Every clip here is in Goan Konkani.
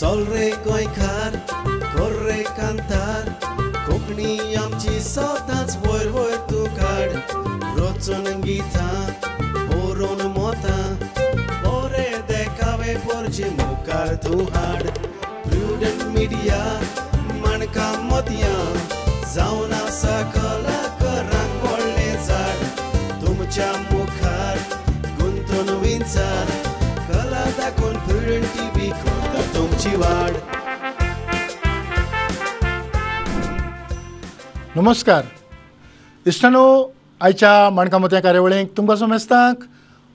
चल रे गोंयकार कर रे कांतार कोंकणी आमची सदांच वयर वयर तूं काड रचून गितां बरोवन मोतां बरे देखावे पोरचे मुखार तूं हाड प्रुडंट मिडिया माणकां मोतयां जावन आसा कलाकारांक व्हडलें झाड तुमच्या मुखार गुंतून विंचार कला दाखोवन प्रुडंट टीव्ही करता तुमची वाड. नमस्कार इश्टानो, आयच्या माणकां मोतयां कार्यावळीक तुमकां समेस्तांक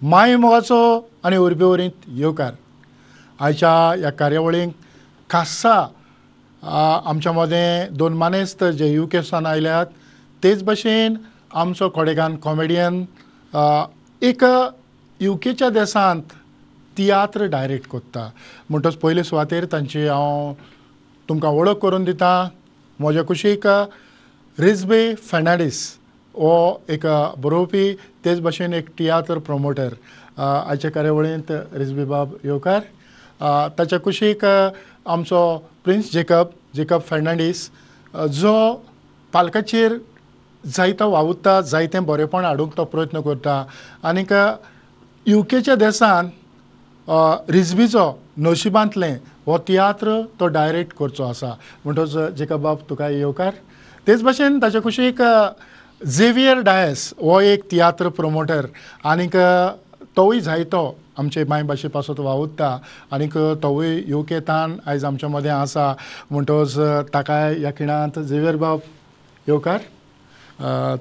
माय मोगाचो आनी उर्बे वरींत येवकार. आयच्या ह्या कार्यावळीक खासा आमच्या मदें दोन मानेस्त जे you केसान आयल्यात, तेच भशेन आमचो कोडेगान कॉमेडियन एक you केच्या देशांत तियात्र डायरेक्ट करता. म्हणटच पयले सुवातेर तांची हांव तुमकां वळख करून दिता. म्हज्या कुशीक रिजबे फर्नांडीस हो एक बरोवपी, तेच भशेन एक तियात्र प्रोमोटर. आयच्या कार्यावळींत रिजबे बाब येवकार. ताच्या कुशीक आमचो प्रिन्स जेकब फर्नांडीस जो पालकाचेर जायतो वावुरता, जायतें बरेंपण हाडूंक तो प्रयत्न करता. आनीक you केच्या देशांत रिजबीचो नशिबांतलें हो तियात्र तो डायरेक्ट करचो आसा. म्हणटच जेकब बाब तुका येवकार. तेच भशेन ताच्या कुशीक झेवियर डायस हो एक तियात्र प्रोमोटर आनीक तोवूय जायतो आमचे मायभाशे पासत वावुरता आनीक तोवूय you केतान आयज आमच्या मदें आसा. म्हणटच ताकाय ह्या खिणांत झेवियर बाब येवकार.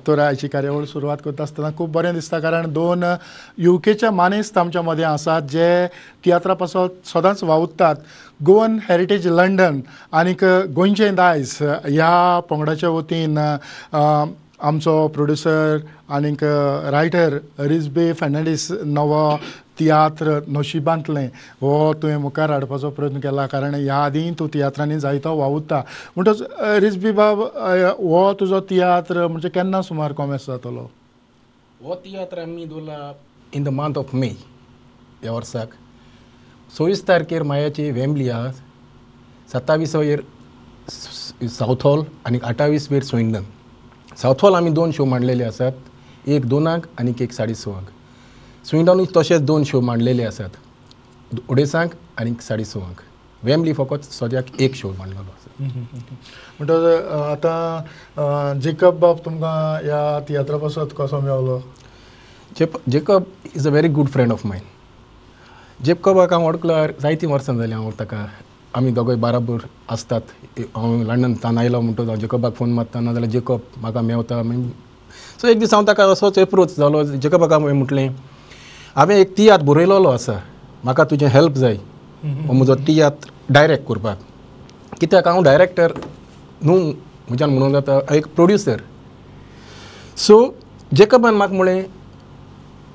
तर आयची कार्यावळ सुरवात करता आसतना खूब बरें दिसता, कारण दोन you केच्या मानेस्त आमच्या मदें आसात जे तियात्रा पासत सदांच वावुरतात. गोवन हेरिटेज लंडन आनीक गोंयचें दायज ह्या पंगडाच्या वतीन आमचो प्रोड्युसर आनीक रायटर रिजबे फर्नांडीस नवो तियात्र नशिबांतलें हो तुवें मुखार हाडपाचो प्रयत्न केला, कारण ह्या आदीं तूं तियात्रांनी जायतो वावुरता. म्हणटच रिजबी बाब, हो तुजो तियात्र म्हणजे केन्ना सुमार कॉमेस जातलो? हो तियात्र आमी दवरला in the month of May ह्या वर्साक. 26 तारखेर मायाची वेम्बली आहा, 27 वयर सावथ हॉल आनी 28 वयर स्विंडन. सावथ हॉल आमी दोन शो मांडलेले आसात, एक 2 आनी एक 6:30. स्विंडनूय तशेंच दोन शो मांडलेले आसात, 2:30 आनी 6:30. वेम्बली फकत सद्याक एक शो मांडलेलो आसा. म्हणटच आतां जेकब बाब तुमकां ह्या तियात्रा पासत कसो मेवलो? Jacob is a very good friend of mine. जेकबाक हांव वळखल्यार जायतीं वर्सां जालीं. हांव ताका, आमी दोगूय बाराबर आसतात. हांव लंडन आयलो म्हणटच हांव जेकबाक फोन मारता, ना जाल्यार जेकब म्हाका मेवता. सो एक दीस हांव ताका असोच एप्रोच जालो. जेकबाक हांवें म्हटलें, हांवें एक तियात्र बरयलेलो आसा, म्हाका तुजें हेल्प जाय हो म्हजो तियात्र डायरेक्ट करपाक. कित्याक हांव डायरेक्टर न्हू, म्हज्यान म्हणूंक जाता एक प्रोड्युसर. सो जेकबान म्हाका म्हळें,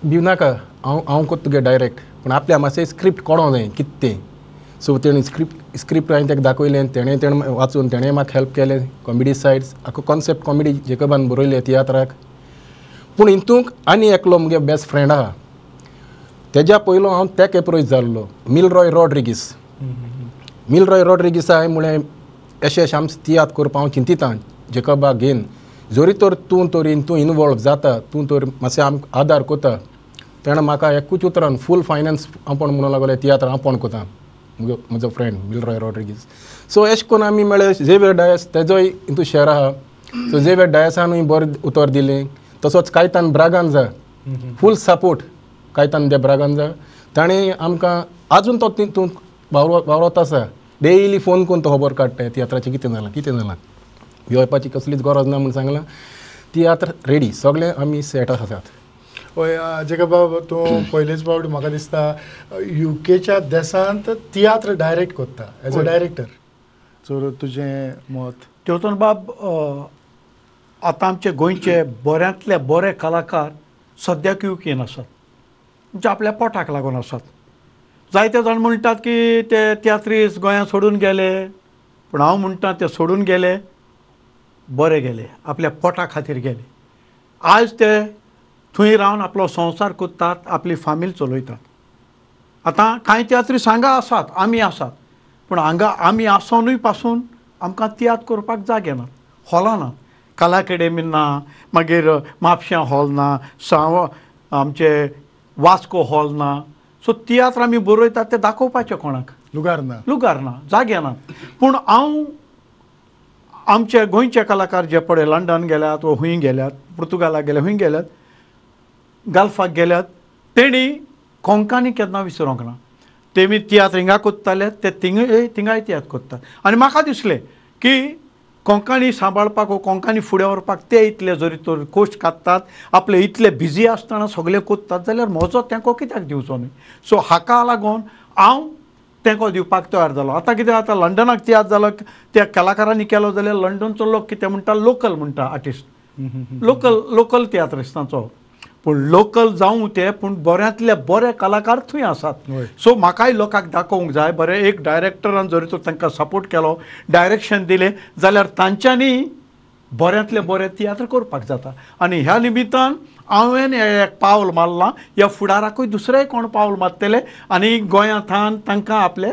भिवनाका, हांव करता तुगे डायरेक्ट, पूण आपल्या मातशें स्क्रिप्ट कोडोंक जाय कितें तें. सो तेणें स्क्रिप्ट हांवें ताका दाखयलें, तेणें वाचून तेणें म्हाका हेल्प केलें. कॉमेडी सायड्स आख्खो कॉन्सेप्ट कॉमेडी जेकबान बरयलें तियात्राक. पूण हितूंक आनी एकलो मुगे बेस्ट फ्रेंड आहा, तेज्या पयलो हांव तेक एप्रोच जाल्लो, मिलरॉय रॉड्रिगीस. मिलरॉय रॉड्रिगीसा हांवें म्हळें, अशें अशें आमचो तियात्र करपाक हांव चिंतितां जेकबाक घेवन, जरी तर तूं तरी तूं इनवॉल्व जाता, तूं तर मातशें आमकां आदार करता. तेणें म्हाका एकूच उतरान फूल फायनान्स आपूण म्हणूंक लागलो, तियात्र आपूण करता, म्हजो फ्रेंड मिलरॉय रॉड्रिगीस. सो अशें करून आमी मेळ्ळे. झेवियर डायस तेजोय हितू शेर आहा, सो झेवियर डायसानूय बरें उतर दिलें. तसोच कायतान ब्रागांजा फूल सपोर्ट, कायतान दे ब्रागांजा ताणें आमकां आजून तो तितून वावरत आसा. डेली फोन करून तो खबर काडटा तियात्राचें कितें जालां कितें जालां. भिवपाची कसलीच गरज ना म्हूण सांगलां. तियात्र रेडी, सगळें आमी सेट आसात. हय जेकब बाब, तूं पयलेच फावट म्हाका दिसता you केच्या देशांत तियात्र डायरेक्ट करता एज अ डायरेक्टर. सो तुजें मत? तेवतन बाब, आतां आमचे गोंयचे बऱ्यांतले बरे कलाकार सद्याक you केन आसात, म्हणजे आपल्या पोटाक लागून आसात. जायते जाण म्हणटात की ते तियात्रीस गोंयांत सोडून गेले, पूण हांव म्हणटा ते सोडून गेले बरे गेले, आपल्या पोटा खातीर गेले. आज ते थंय रावन आपलो संवसार करतात, आपली फामील चलयतात. आतां कांय तियात्रीस हांगा आसात, आमी आसात, पूण हांगा आमी आसोनूय पासून आमकां तियात्र करपाक जागे ना, हॉलां ना, कला अकेडमी ना, मागीर म्हापश्यां हॉल ना, साव आमचे वास्को हॉल ना. सो तियात्र आमी बरयतात ते दाखोवपाचे कोणाक, लुगार ना, लुगार ना, जागे ना. पूण हांव आमचे गोंयचे कलाकार जे पळय लंडन गेल्यात वो हुंय गेल्यात, पुर्तुगालाक गेल्या, हुंय गेल्यात, गल्फाक गेल्यात, तेणी कोंकणी केन्ना विसरूंक ना. तेमी तियात्र हिंगा कोत्ताले, ते थिंगाय तियात्र कोत्तात. आनी म्हाका दिसलें की कोंकणी सांबाळपाक वो कोंकणी फुडें व्हरपाक ते इतले जरी तर कोश्ट काडटात, आपले इतले बिजी आसतना सगळे कोत्तात जाल्यार म्हजो तेंको कित्याक दिवचो न्हय. सो हाका लागून हांव तेंको दिवपाक तयार जालो. आतां कितें जाता, लंडनाक तियात्र जालो त्या कलाकारांनी केलो जाल्यार लंडनचो लोक कितें म्हणटा, लोकल म्हणटा आर्टिस्ट, लोकल लोकल तियात्रिस्तांचो. पूण लोकल जावं ते, पूण बऱ्यांतले बरे कलाकार थंय आसात. सो म्हाकाय लोकांक दाखोवंक जाय बरें. एक डायरेक्टरान जरी तर तांकां सपोर्ट केलो, डायरेक्शन दिलें जाल्यार तांच्यांनी बऱ्यांतले बरे तियात्र करपाक जाता. आनी ह्या निमित्तान हांवें एक पावल मारलां, ह्या फुडाराकूय दुसरेय कोण पावल मारतले आनी गोंयांत तांकां आपले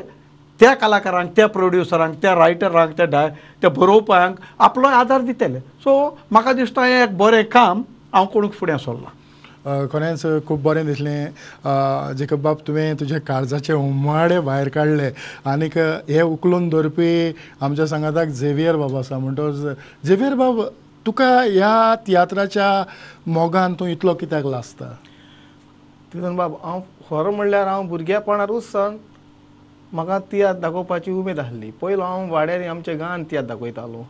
त्या कलाकारांक, त्या प्रोड्युसरांक, त्या रायटरांक, त्या बरोवप्यांक आपलो आदार दितले. सो म्हाका दिसता हें एक बरें काम हांव कोणूक फुडें सरलां. खरेंच खूब बरें दिसलें जेकब बाब, तुवें तुज्या काळजाचे उमाळे भायर काडले आनीक हे उखलून दवरपी आमच्या सांगाताक झेवियर बाब आसा. म्हणटकच झेवियर बाब, तुका ह्या तियात्राच्या मोगान तूं इतलो कित्याक लासता? तितून बाब हांव खरो म्हणल्यार हांव भुरग्यापणारूच सावन म्हाका तियात्र दाखोवपाची उमेद आसली. पयलो हांव वाड्यांनी आमच्या गांवांत तियात्र दाखयतालो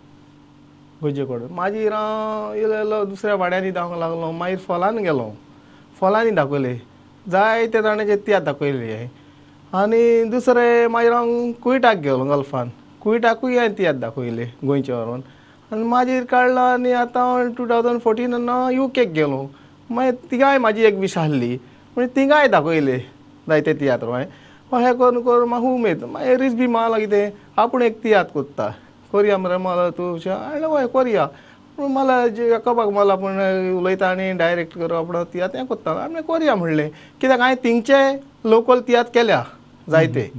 गोंयचे कडेन. मागीर हांव येयलो येयलो दुसऱ्या वाड्यांनी दाखोवंक लागलो, मागीर फॉलान गेलो, फॉलांनी दाखयले जायते जाणांचे तियात्र दाखयले हांवें. आनी दुसरे मागीर हांव कुयटाक गेलो, गल्फान, कुयटाकूय हांवें तियात्र दाखयले गोंयचे व्हरोन. आनी मागीर काडलो आनी आतां हांव 2014 युकेक गेलो, मागीर तिगाय म्हाजी एक विश आसली म्हणजे तिगाय दाखयले जायते तियात्र हांवें. अशें करून करून म्हाका उमेद. मागीर रिजबी म्हाका कितें आपूण एक तियात्र कोत्ता, कोरया मरे मला तूं हाडलें, हय कोरया. पूण मला जेकबाक मला पूण उलयता आनी डायरेक्ट कर आपण तियात्र हें कोत्ता, आमी कोरया म्हणलें. कित्याक हांवें थिंगचे लोकल तियात्र केल्या जायते,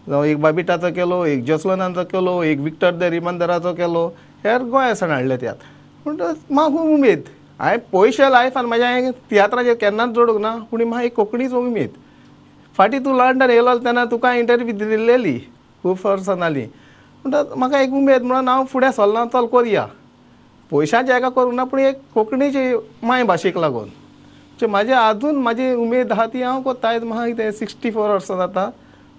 जावं एक बाबिटाचो केलो, एक जसलनाचो केलो, एक विक्टर the रिमांदराचो केलो, हेर गोंया सावन हाडले तियात्र. म्हणटकच म्हाका खूब उमेद. हांवें पयशे लायफान म्हाज्या हांवें तियात्राचेर केन्नाच जोडूंक ना, पूण म्हाका एक कोंकणीचो उमेद. फाटीं तूं लंडन येयलो तेन्ना तुका इंटरव्यू दिल्लेली खूब वर्सां जालीं, म्हणटकच म्हाका एक उमेद म्हणून हांव फुडें सरलां, चल कोरया. पयशांचे हेका करूंक ना, पूण एक कोंकणीची माय भाशेक लागून म्हाजे आजून म्हाजी उमेद आहा ती हांव कोत्ता. आयज म्हाका कितें 64 वर्सां जाता,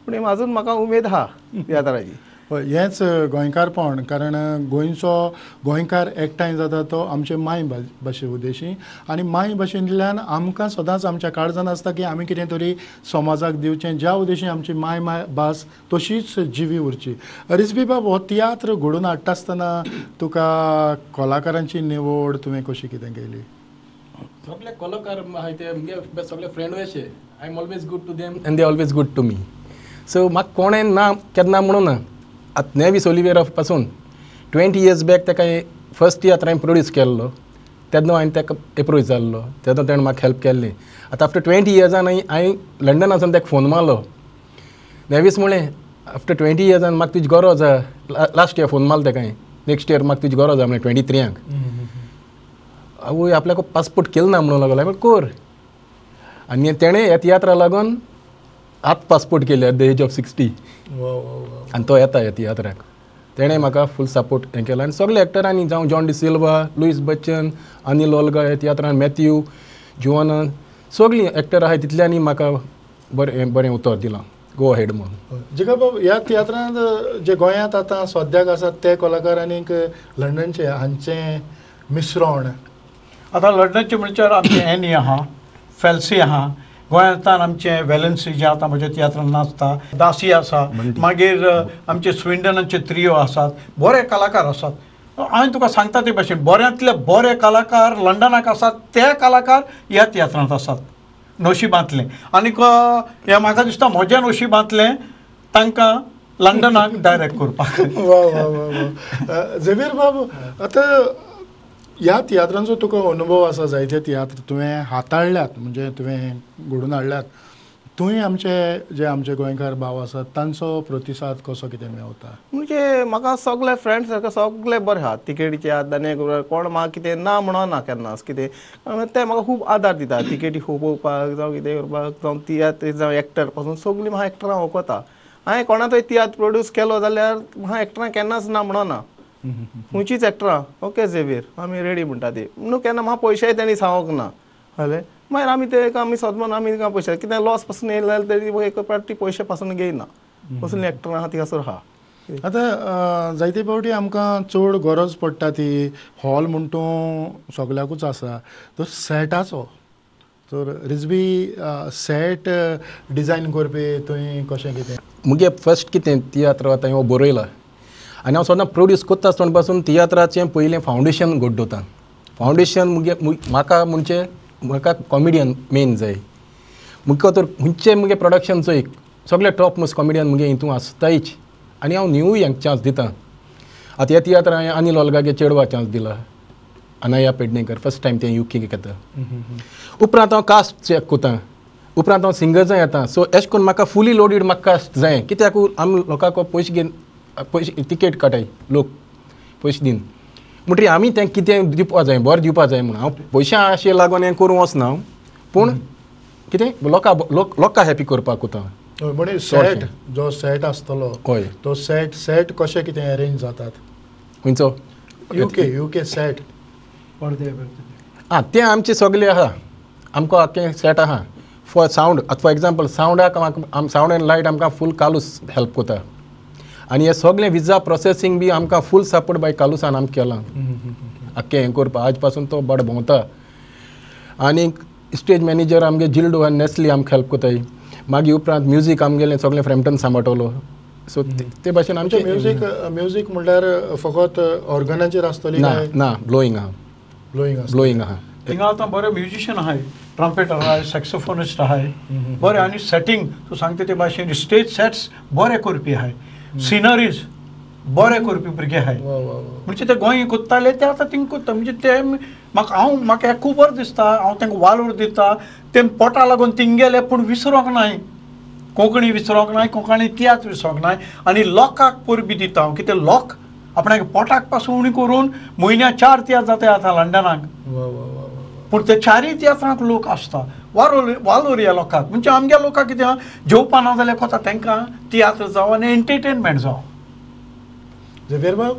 पूण आजून म्हाका उमेद आहा तियात्राची. हेंच गोंयकारपण, कारण गोंयचो गोंयकार एकठांय जाता तो आमचे माय भाशे उद्देशी, आनी माय भाशेंतल्यान आमकां सदांच आमच्या काळजान आसता की आमी कितें तरी समाजाक दिवचें, ज्या उद्देशी आमची माय भास तशीच जिवी उरची. रिजबी बाब, हो तियात्र घडोवन हाडटा आसतना तुका कलाकारांची निवड तुवें कशी कितें केली? सगळे कलाकार आहाय ते मुगे सगळे फ्रेंड अशे, I am always good to them and they always good to me. So म्हाका कोणें ना केन्ना म्हणून ना. आतां नेवीस ओलिवेरा पासून 20 इयर्स बॅक ताका फर्स्ट तियात्र हांवें प्रोड्यूस केल्लो, तेन्ना हांवें ताका एप्रोच जाल्लो, तेन्ना तेणें म्हाका हेल्प केल्ली. आतां आफ्टर 20 इयर्सान हांवें लंडनासान ताका फोन मारलो, नेवीस म्हणलें आफ्टर 20 इयर्सान म्हाका तुजी गरज आहा. लास्ट इयर फोन मारलो ताका हांवें, नेक्स्ट इयर म्हाका तुजी गरज आहा म्हणलें 23 आवय आपल्याक पासपोर्ट केलो ना म्हणून लागलो, हांवें कर. आनी तेणें ह्या तियात्रा लागून आतां पासपोर्ट केले एट the age of 60, आनी तो येता ह्या तियात्राक. तेणें म्हाका फूल सपोर्ट हें केला. आनी सगळे एक्टरांनी, जावं John D'Silva, Lewis Bachchan, Anil Olga ह्या तियात्रान, मॅथ्यू जुवाना, सगळीं एक्टर आहाय तितल्यांनी म्हाका बरें बरें उतर दिलां गो हेड म्हणून. जेकब बाब, ह्या तियात्रांत जे गोंयांत आतां सद्याक आसात ते कलाकार आनीक लंडनचे हांचें मिश्रण. आतां लंडनचे म्हणल्यार आमचें एनी आहा, फेल्सी आहा, गोंयांतल्यान आमचें वेलन्सी जें आतां म्हज्या तियात्रान नाचता, दासी आसा, मागीर आमचे स्विंडनाचे त्रियो आसात, बरे कलाकार आसात. हांवें तुका सांगता ते भाशेन बऱ्यांतले बरे कलाकार लंडनाक आसात, ते कलाकार ह्या तियात्रांत आसात नशिबांतलें. आनीक हें म्हाका दिसता म्हज्या नशिबांतलें तांकां लंडनाक डायरेक्ट करपाक. वा वा वा वा. झेवियर बाब, आतां ह्या तियात्रांचो तुका अनुभव आसा, जायते तियात्र तुवें हाताळ्ळ्यात, म्हणजे तुवें घडोवन हाडल्यात, थंय आमचे जे आमचे गोंयकार भाव आसात तांचो प्रतिसाद कसो कितें मेवता? म्हणजे म्हाका सगळे फ्रेंड्स सगळे बरे आहात, तिकेटीचे आहात आनी कोण म्हाका कितें ना म्हणना केन्नाच कितें, ते म्हाका खूब आदार दिता तिकेटी खोपोवपाक जावं कितें करपाक जावं तियात्र जावं एक्टर पासून सगळीं म्हाका एक्टरां वळखता. हांवें कोणा तरी तियात्र प्रोड्यूस केलो जाल्यार म्हाका एक्टरां केन्नाच ना म्हणना, खंयचीच एक्टरां ओके झेवियर आमी रेडी म्हणटा ती, न्हू केन्ना म्हाका पयशेय तेणी सांगूंक ना. कळ्ळें? मागीर आमी ते आमी सदमान आमी पयशे कितें लॉस पासून येयले जाल्यार तरी एक पाटी पयशे पासून घेयना, कसली एक्टरां आहा थिंगासर आहा. आतां जायते फावटी आमकां चड गरज पडटा ती हॉल म्हण तूं सगल्याकूच आसा तो सेटाचो, तर रिजबी सेट डिजायन करपी तुवें कशें कितें? मुगे फर्स्ट कितें तियात्र आतां हांव बरयला आनी हांव सदां प्रोड्यूस करता आसतना पासून तियात्राचें पयलें फावंडेशन घडोवता. फावंडेशन मुगे म्हाका म्हणजे म्हाका कॉमेडियन मेन जाय, मुख्य तर खंयचे मुगे प्रोडक्शन चोय सगळे टॉप मोस्ट कॉमेडियन मुगे हितून आसतायच आनी हांव न्यू यांक चान्स दिता. आतां ह्या तियात्रां हांवें अनिल ओल्गागे चेडवा चान्स दिला, अनया पेडणेकर फर्स्ट टायम तें युके घेता. उपरांत हांव कास्ट चॅक करता, उपरांत हांव सिंगर्सां येता. सो एश कोन्न म्हाका फुली लोडीड म्हाका कास्ट जाय, कित्याक आमी लोकांक पयशे घेवन पयशे तिकेट काडटाय लोक पयशे दिवन, म्हणटरी आमी तें कितें दिवपा जाय बरें दिवपा जाय म्हणून हांव पयशां आशे लागून हें करूंक वचना हांव, पूण कितें लोकां लोकां हॅपी करपाक वता. म्हणजे सेट जो सेट आसतलो हय तो सेट सेट कशें कितें अरेंज जातात खंयचो? युके युके सेट आं तें आमचें सगळें आहा, आमकां आख्खें सेट आहा फॉर सावंड. आतां फॉर एग्जाम्पल सावंडाक सावंड एंड लायट आमकां फूल कालूस हेल्प करता आनी हें सगळें विजा प्रोसेसींग बी आमकां फूल सपोर्ट बाय कालूसान आमकां केलां आख्खें हें करपाक. आज पासून तो बरो भोंवता आनी स्टेज मॅनेजर आमगे जिल्डो आनी नेस्ली आमकां हेल्प करताय. मागीर उपरांत म्युजीक आमगेलें सगळें फ्रॅम्पटन सांबाळटलो. सो ते भाशेन आमचें म्युजीक म्युजीक म्हणल्यार फकत ऑर्गनाचेर आसतली? ना ना, ब्लोईंग आहा, ब्लोईंग ब्लोईंग आहा. थिंगा आतां बरे म्युजिशियन आहाय, ट्रम्पेटर आहाय, सॅक्सोफोनिस्ट आहाय बरे, आनी सेटींग तूं सांगता ते भाशेन स्टेज सेट्स बरे करपी आहाय, सिनरीज बरे करपी भुरगे आहाय. म्हणजे ते गोंय कोत्ताले ते आतां थिंग कोत्ता. म्हणजे ते म्हाका हांव म्हाका खूब बरें दिसता, हांव तांकां वालोर दिता. ते पोटा लागून थिंग गेले पूण विसरोंक नाय, कोंकणी विसरोंक नाय, कोंकणी तियात्र विसरोंक नाय आनी लोकांक परबी दिता हांव. कितें लोक आपणाक पोटाक पासून उणी करून म्हयन्या 4 तियात्र जाता आतां लंडनाक, पूण ते 4 तियात्रांक लोक आसता. वालोर वालोर ह्या लोकांक. म्हणजे आमगे लोकांक कितें जेवपा ना जाल्यार कोता तांकां तियात्र जावं आनी एंटरटेनमेंट जावं. झेवियर बाब,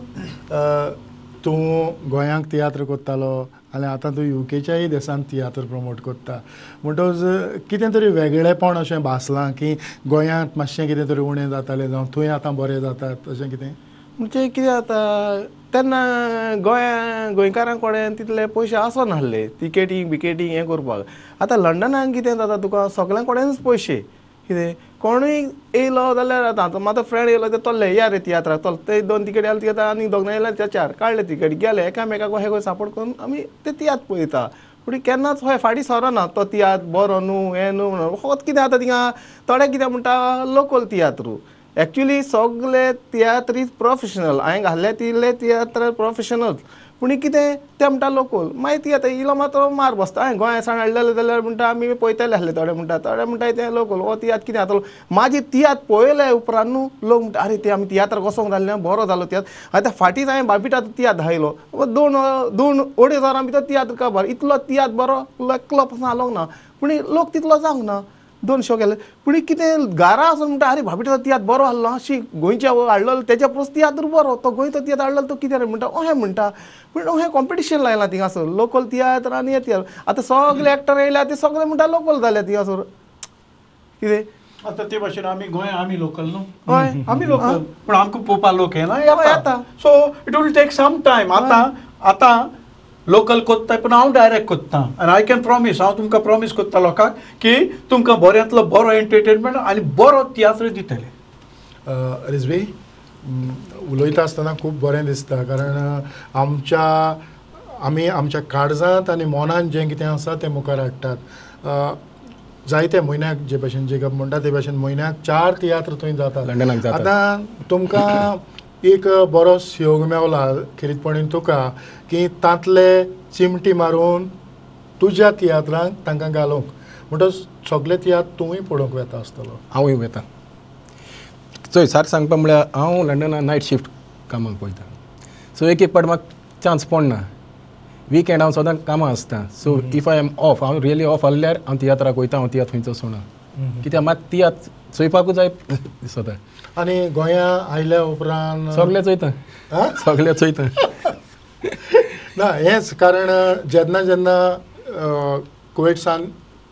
तूं गोंयांक तियात्र करतालो आनी आतां तूं युकेच्याय देशांत तियात्र प्रमोट करता, म्हणटकच कितें तरी वेगळेपण अशें भासलां की गोंयांत मातशें कितें तरी उणें जातालें जावं थंय आतां बरें जातात अशें कितें? म्हणजे कितें जाता तेन्ना गोंया गोंयकारां कडेन तितले पयशे आसनासले तिकेटींग बिकेटींग हें करपाक. आतां लंडनाक कितें जाता तुका सगळ्यां कडेनच पयशे, कितें कोणूय येयलो जाल्यार आतां म्हाजो फ्रेंड येयलो ते तोल्ले या रे तियात्राक चल, ते 2 तिकेटी आसले तिका आनी 2 येयल्यार ते 4 काडले तिकेट गेले एकामेकाक अशें सपोर्ट करून आमी ते तियात्र पळयता. पूण केन्नाच हय फाटीं सरना तो तियात्र बरो न्हू हें न्हू म्हणून. फकत कितें जाता थिंगा थोडे कितें म्हणटा लोकल तियात्रू, एक्चुली सगळे तियात्रीज प्रोफेशनल, हांवें घाल्ले तितले तियात्र प्रोफेशनल, पूण कितें ते म्हणटा लोकल. मागीर ती आतां इलो मात मार बसता. हांवें गोंया सावन हाडलेले जाल्यार म्हणटा आमी पळयतले आसले, थोडे म्हणटा थोडे म्हणटा तें लोकल हो तियात्र कितें जातलो. मागीर तियात्र पळयले उपरांत न्हू लोक म्हणटा अरे ते आमी तियात्राक वचोंक जाल्ले बरो जालो तियात्र. आतां फाटींच हांवें बाबिटाचो तियात्र दाखयलो, 2-2.5 वरां भितर तियात्र काबार, इतलो तियात्र बरो एकलो पासून हालोवंक ना, पूण लोक तितलो जावंक ना. 2 शो केले पूण कितें घरा आसून म्हणटा अरे भाभीटाचो तियात्र बरो आहलो शी गोंयच्या हाडलो तेच्या परस तियात्र बरो, तो गोंयचो तियात्र हाडलो तो कितें रे म्हणटा अहें म्हणटा. पूण अहें कॉम्पिटिशन लायलां थिंगासर लोकल तियात्र आनी हे तियात्र. आतां सगळे एक्टर येयल्या ते सगळे म्हणटा लोकल जाले थिंगासर कितें. आतां ते भाशेन आमी गोंय आमी लोकल न्हू, हय आमी लोकल, पूण आमकां पळोवपा लोक येना येता. So it will take some time. आतां आतां लोकल कोत्ता पूण हांव डायरेक्ट कोत्ता आनी I can promise, हांव तुमकां प्रॉमीस कोत्ता लोकांक की तुमकां बऱ्यांतलो बरो एंटरटेनमेंट आनी बरो तियात्र दितले. रिजवी, उलयता आसतना खूब बरें दिसता, कारण आमच्या आमी आमच्या काळजांत आनी मनांत जें कितें आसा तें मुखार हाडटात. जायते म्हयन्याक जे भाशेन जेकब म्हणटा ते भाशेन म्हयन्याक 4 तियात्र थंय जातात लंडनाक जातात. आतां तुमकां एक बरो सहयोग मेवला खेरीतपणीन तुका की तांतले चिमटी मारून तुज्या तियात्रांक तांकां घालूंक, म्हणटच सगळे तियात्र तुवूय पळोवंक वेता आसतलो. हांवूय वेता. चोय सारकें सांगपा म्हळ्यार हांव लंडना नायट शिफ्ट कामाक वयता, सो एक एक पाट म्हाका चान्स पडना. विकेंड हांव सदां कामां आसता, so if I am off, हांव रियली ऑफ आहल्यार हांव तियात्राक वयता, हांव तियात्र खंयचो सोडना, कित्याक म्हाका तियात्र चोयपाकूच जाय दिसता. आनी गोंया आयल्या उपरांत सगळें चोयता, सगळें चोयता. ना हेंच कारण जेन्ना जेन्ना कुवेटसान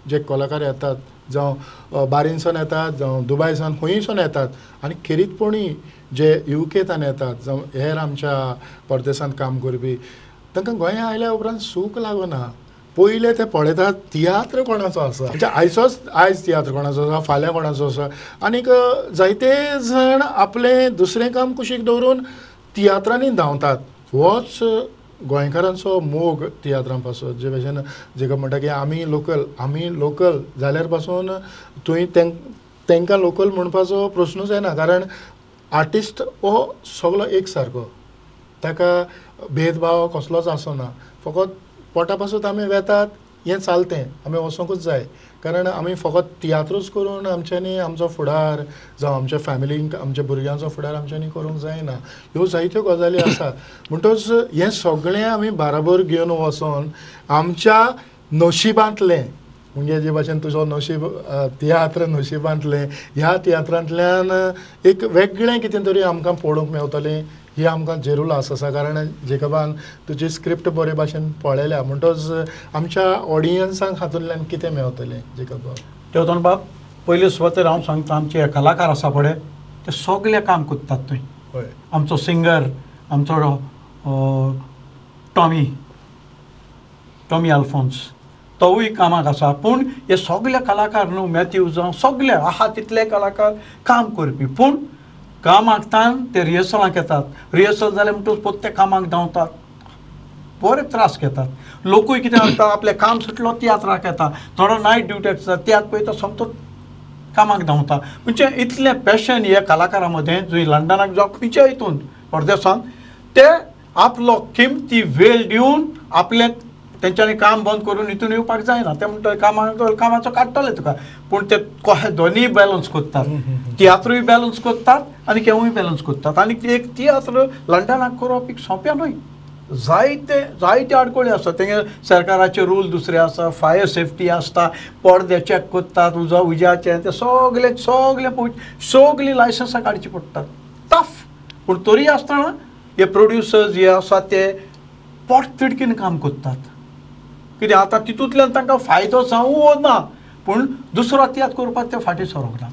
जे कलाकार येतात, जावं बारीनसान येतात, जावं दुबायसान खंयसून येतात, आनी खेरीतपणी जे युकेतान येतात, जावं हेर आमच्या परदेसांत काम करपी, तांकां गोंया आयल्या उपरांत सूख लागना. पयलें ते पळयतात तियात्र कोणाचो आसा, म्हणजे आयचोच आयज तियात्र कोणाचो आसा, फाल्यां कोणाचो आसा. आनीक जायते जाण आपलें दुसरें काम कुशीक दवरून तियात्रांनी धांवतात. होच गोंयकारांचो मोग तियात्रां पासून, जे भशेन जेका म्हणटा की आमी लोकल, आमी लोकल जाल्यार पासून तुवें तांकां लोकल म्हणपाचो प्रश्नूच येना, कारण आर्टिस्ट हो सगलो एक सारको, ताका भेदभाव कसलोच आसना. फकत पोटा पासून आमी वेतात हें चलतें, आमी वचोंकूच जाय, कारण आमी फकत तियात्रूच करून आमच्यांनी आमचो फुडार जावं आमच्या फॅमिलींक, आमच्या भुरग्यांचो फुडार आमच्यांनी करूंक जायना. ह्यो जायत्यो गजाली आसात. म्हणटच हें सगळें आमी बाराबर घेवन वचोन आमच्या नशिबांतलें, म्हणजे जे भाशेन तुजो नशीब तियात्र नशिबांतलें, ह्या तियात्रांतल्यान एक वेगळें कितें तरी आमकां पळोवंक मेवतलें ही आमकां जेरूल आस आसा. कारण जेकबान तुजी स्क्रिप्ट बरे भाशेन पळयल्या, म्हणटच आमच्या ऑडियन्सांक हातूंतल्यान कितें मेवतलें जेकब? देवतन बाब, पयले सुवातेर हांव सांगता, आमचे कलाकार आसा पळय ते सगळे काम करतात थंय. हय, आमचो सिंगर, आमचो टॉमी टॉमी अल्फोन्स तोवूय कामाक आसा. पूण हे सगळे कलाकार न्हू, मॅथ्यू जावं सगळे आहा तितले कलाकार काम करपी, पूण कामाक तान ते रिहर्सलाक येतात, रिहर्सल जालें म्हणटकच परत ते कामाक धांवतात, बरे त्रास घेतात. लोकूय कितें करता, आपलें काम सुटलो तियात्राक येता, थोडो नायट ड्युटी आसता, तियात्र पळयता सोमतो कामाक धांवता. म्हणजे इतलें पॅशन ह्या कलाकारां मदें, जंय लंडनाक जावं खंयच्या हितून परदेसांत, ते आपलो किमती वेळ दिवन आपलें तेंच्यांनी काम बंद करून हितून येवपाक जायना. ते म्हणटा कामाक कामाचो काडटले तुका, पूण ते कशे दोनूय बॅलन्स करतात, तियात्रूय बॅलन्स करतात आनी केवूय बॅलन्स करतात. आनी एक तियात्र लंडनाक करप एक सोंपें न्हय, जायते जायते आडखळी आसा. तेंगे सरकाराचे रूल दुसरे आसा, फायर सेफ्टी आसता, पडदे चॅक करतात, उजो उज्याचे ते सगळे सगळे सगळीं लायसन्सां काडचीं पडटात, टफ. पूण तरी आसतना हे प्रोड्युसर्स हे आसा ते पोट तिडकीन काम करतात, कित्याक आतां तितूंतल्यान तांकां फायदो जावं ना, पूण दुसरो तियात्र करपाक ते फाटीं सरोंक नात.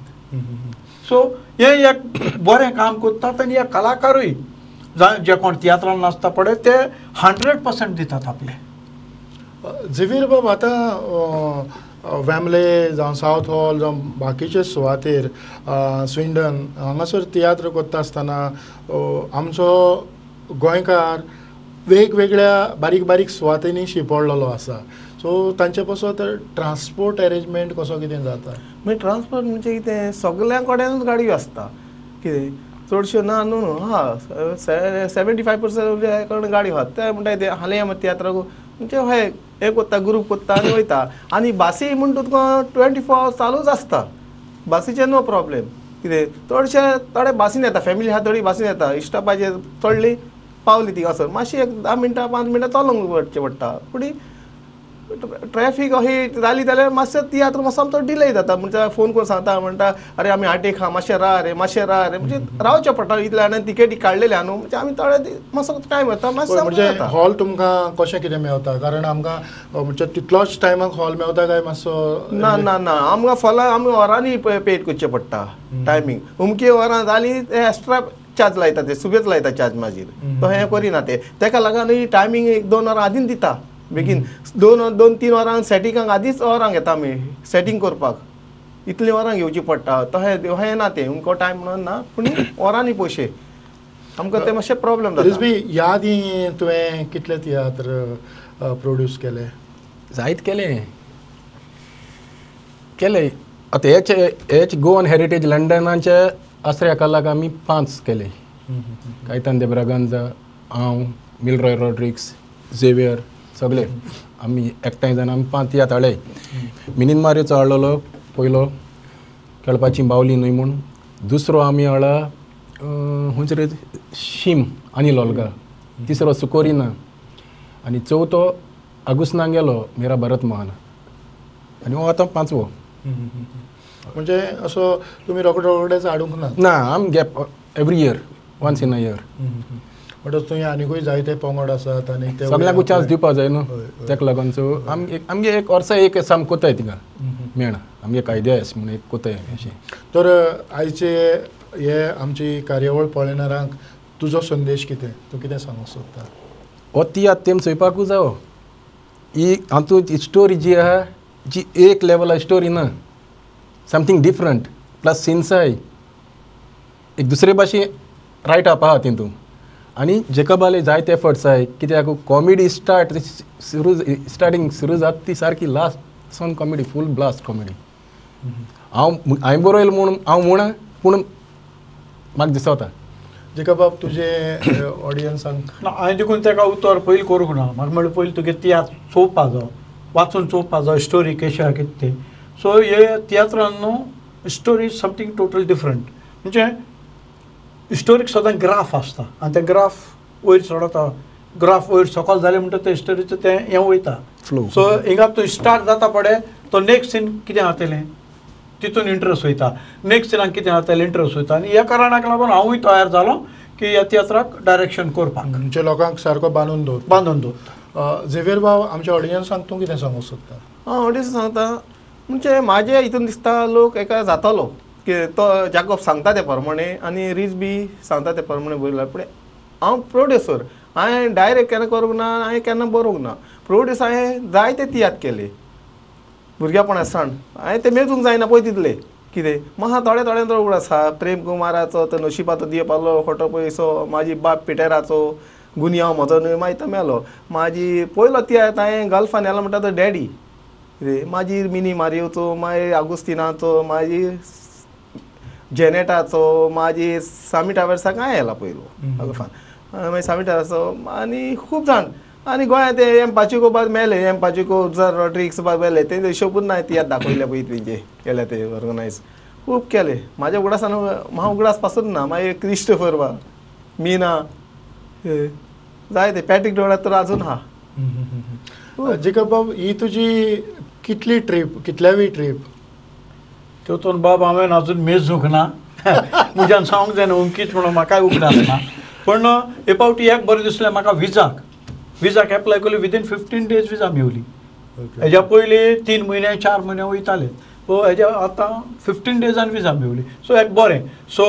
सो हें एक बरें काम करतात. आनी हे कलाकारूय जे कोण तियात्रान नाचता पळय ते 100% दितात आपले. झेवियर बाब, आतां वेम्बले जावं सावथ हॉल जावं बाकीचे सुवातेर स्विंडन हांगासर तियात्र करता आसतना आमचो गोंयकार वेगवेगळ्या बारीक बारीक सुवातेंनी शिंपडलेलो आसा, सो तांचे पासत ट्रान्सपोर्ट एरेंजमेंट कसो कितें जाता? मागीर ट्रान्सपोर्ट म्हणजे कितें, सगळ्यां कडेनूच गाडयो आसता, कितें चडश्यो ना न्हू न्हू हा 75% कडेन गाडयो आहात. ते म्हणटा कितें हालीं तियात्राक म्हणजे हय एक वता ग्रूप वता आनी वयता. आनी बासी म्हण तुका 24 आवर्स चालूच आसता, बासीचें नो प्रॉब्लेम. कितें चडशे थोडे बासीन येता, फॅमिली आहा थोडी बासीन येता, इश्टापाचेर चडली पावली थिंगासर मातशी एक 10 मिनटां 5 मिनटां चलोवंक वचचें पडटा. पूण ट्रॅफीक अशी जाली जाल्यार मातशें तियात्र मातसो आमचो डिले जाता. म्हणजे फोन करून सांगता, म्हणटा अरे आमी आटेक आहा, मातशें राव रे, मातशें राव रे, म्हणजे रावचें पडटा. इतले जाणां तिकेटी काडलेले आहा न्हू, म्हणजे आमी थोडे मातसो टायम वता, मातसो म्हणजे हॉल तुमकां कशें कितें मेवता? कारण आमकां म्हणजे तितलोच टायमाक हॉल मेवता काय मातसो? ना ना ना, आमकां फॉलां आमी वरांनी पेड करचें पडटा टायमींग. अमकी वरां जाली ते एक्स्ट्रा चार्ज लायता, ते सुबेज लायता चार्ज मागीर, तो हें करिना ते. तेका लागून टायमींग 1-2 वरां आदींच दिता, बेगीन 2-3 वरां सेटिंगाक आदींच वरां घेता आमी सेटींग करपाक, इतलीं वरां घेवची पडटा. तशें हें ना तें अमको टायम म्हणून ना, पूण वरांनी पयशे आमकां ते मातशें प्रॉब्लेम जाता. रिजवी, ह्या आदीं तुवें कितले तियात्र प्रोड्यूस केले? जायत केले केले. आतां हेच गोवन हेरिटेज लंडनाचे आसऱ्या कलाक आमी 5 केले. कायतान दे ब्रागांजा, हांव, मिलरॉय रॉड्रिक्स, झेवियर, सगळे आमी एकठांय जावन आमी 5 तियात्र हाडले. मिनीन मारियोचो हाडलेलो पयलो खेळपाची बावली न्हय म्हूण, दुसरो आमी हाडला खंयचो रे शीम आनी लोलगा, तिसरो सुकोरिना आनी चवथो आगुस्नाक गेलो मेरा भरत मोहन आनी हो आतां 5वो. म्हणजे असो तुमी रोकडे रोकडेच हाडूंक ना? ना, आम gap every year, once in a year. म्हणटच तुवें आनिकूय जायते पंगड आसात आनी ते सगळ्यांकूय चान्स दिवपाक जाय न्हू, तेका लागून. सो आमगे एक वर्सा एक साम कोताय थिंगा मेण आमगे कायदे आस म्हूण एक कोताय अशें. तर आयचे हे आमची कार्यावळ पळयणारांक तुजो संदेश कितें, तूं कितें सांगूंक सोदता? हो तियात्र तेम चोयपाकूच जावो. ही हातूंत स्टोरी जी आहा जी एक लेवला स्टोरी ना, समथींग डिफरंट प्लस सिन्स आहाय एक दुसरे भाशेन रायट अप आहा तितून. आनी जेकबाले जायते एफर्ट्स आहाय कित्याक कॉमेडी स्टार्ट सुरू स्टार्टींग सुरू जाता ती सारकी लास्ट सावन कॉमेडी फूल ब्लास्ट कॉमेडी. हांव हांवें बरयलें म्हूण हांव म्हणा पूण म्हाका दिसता. जेकब बाब तुजे ऑडियन्सांक ना हांवें देखून ताका उतर पयलीं करूंक ना. म्हाका म्हणलें पयलीं तुगे तियात्र चोवपा जावो, वाचून चोवपा जावो स्टोरी कशी आहा कितें तें. सो हे तियात्रान न्हू स्टोरी समथींग टोटल डिफरंट, म्हणजे स्टोरीक सदां ग्राफ आसता आनी ते ग्राफ वयर चडता, ग्राफ वयर सकयल जालें म्हणटा ते स्टोरीचें तें हें वयता फ्लो. सो हिंगा तूं स्टार्ट जाता पडे तो नेक्स्ट सीन कितें जातलें तितून इंट्रस्ट वयता, नेक्स्ट सिनाक कितें जातलें इंट्रस्ट वयता. आनी ह्या कारणाक लागून हांवूय तयार जालो की ह्या तियात्राक डायरेक्शन करपाक, म्हणजे लोकांक सारको बांदून दवर बांदून दवरता. झेवियर बाब आमच्या ऑडियन्सांक तूं कितें सांगूंक सोदता? हांव ऑडियन्स सांगता म्हणजे म्हाजे हितून दिसता लोक एका जातालो की तो जाकोब सांगता ते प्रमाणे आनी रिज बी सांगता ते प्रमाणे बरयला. पूण हांव प्रोड्युसर, हांवें डायरेक्ट केन्ना करूंक ना, हांवें केन्ना बरोवंक ना. प्रोड्युस हांवें जायते तियात्र केले भुरगेपणा सावन, हांवें ते मेजूंक जायना पळय तितले कितें म्हाका थोडे थोडे थोडे उगडास आसा. प्रेम कुमाराचो तो नशिबाचो दियो पावलो खोटो पयसो, म्हाजी बाप पिटेराचो गुन्यांव म्हजो न्हय मागीर तो मेलो. म्हाजी पयलो तियात्र हांवें गल्फान येलो म्हणटा तो डॅडी कितें, मागीर मिनी मारियोचो, मागीर आगुस्तिनाचो, मागीर जेनेटाचो, मागीर सामी टावर्साक हांवें येला पयलो गल्फान, मागीर सामी टावर्साचो आनी खूब जाण. आनी गोंयांत ते एम पाचिको बाद मेले, एम पाचिको जर रॉड्रिक्स बाद मेले, तेंचे हिशोबूच ना तियात्र दाखयले पळय तेंचे केले ते ऑर्गनायज खूब केले. म्हाज्या उगडासान म्हाका उगडास पासून ना. मागीर क्रिस्टोफर बा मीना जायते पॅट्रीक डोळ्यात तर आजून आहा. जेकब बाब ही तुजी कितली ट्रीप, कितल्यावी ट्रीप? तितून बाब हांवें अजून मेजूंक ना, म्हज्यान सांगूंक जायना अमकीच म्हणून म्हाकाय उगडास ना. पूण हे फावटी एक बरें दिसलें म्हाका, विजाक विजाक एप्लाय केली विदीन 15 डेज विजा मेवली. हेज्या पयलीं 3 म्हयने 4 म्हयने वयताले, सो हेज्या आतां 15 डेजान विजा मेवली. सो एक बरें. सो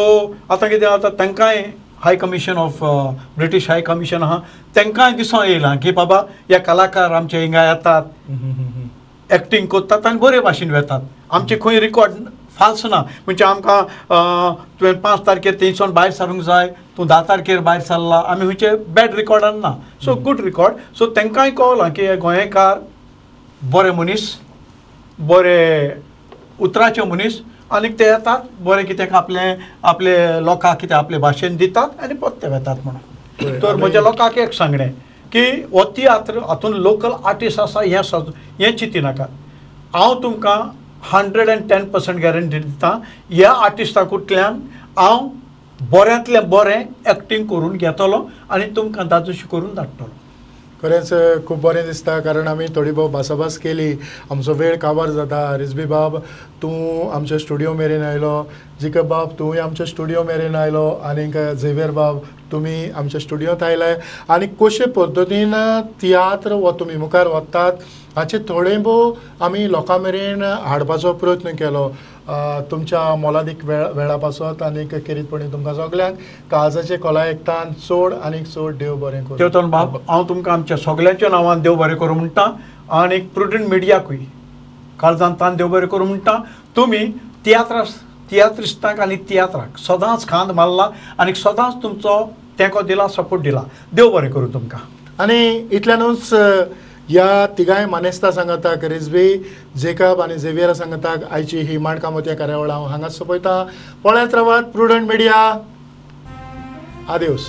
आतां कितें जाता तांकांय high commission of British high commission आहा तांकांय दिसोन येयलां की बाबा हे कलाकार आमचे हिंगा येतात एक्टींग करतात आनी बरे भाशेन वेतात, आमचे खंय रिकॉर्ड फाल्स ना. म्हणजे आमकां तुवें 5 तारखेर थंयसून भायर सारूंक जाय, तूं 10 तारखेर भायर सरला, आमी खंयचे बॅड रिकॉर्डान ना. So good record. सो तांकांय कळलां की हे गोंयकार बरे मनीस, बरे उतराचे मनीस आनी ते येतात बरें कितें आपलें आपले लोकांक कितें आपले भाशेन दितात आनी परते वेतात म्हणून. तर म्हज्या लोकांक एक सांगणें की हो तियात्र हातून लोकल आर्टिस्ट आसा हें हें चिंतिनाकात. हांव तुमकां 110% गॅरंटी दिता ह्या आर्टिस्टा कडल्यान हांव बऱ्यांतलें बरें एक्टींग करून घेतलो आनी तुमकां दादोशी करून धाडटलो. खरेंच खूब बरें दिसता कारण आमी थोडी भोव भासाभास केली, आमचो वेळ काबार जाता. रिजबी बाब तूं आमच्या स्टुडियो मेरेन आयलो, जेकब बाब तूंय आमच्या स्टुडियो मेरेन आयलो आनीक झेवियर बाब तुमी आमच्या स्टुडियोंत आयले आनी कशे पद्दतीन तियात्र हो तुमी मुखार वतात हाचे थोडे भोव आमी लोकां मेरेन हाडपाचो प्रयत्न केलो. तुमच्या मोलादीक वेळा पासत आनीक खेरीतपणी तुमकां सगल्यांक काळजाचे खोला एकतान चड आनीक चड देव बरें करूं. देवतन बाब हांव तुमकां आमच्या सगल्यांच्या नांवान देव बरें करूं म्हणटा आनी प्रुडंट मिडियाकूय काळजान तान देव बरें करूं म्हणटा. तुमी तियात्रिस्तांक आनी तियात्राक सदांच खांद मारला आनी सदांच तुमचो तेंको दिला, सपोर्ट दिला. देव बरें करूं तुमकां. आनी इतल्यानूच ह्या तिगांय मानेस्ता सांगाताक रिजबी, जेकब आनी झेवियर सांगाताक आयची ही माणकामोतया कार्यावळ हांव हांगाच सोंपयता. पळयत रावात प्रुडंट मिडिया. आदेवस.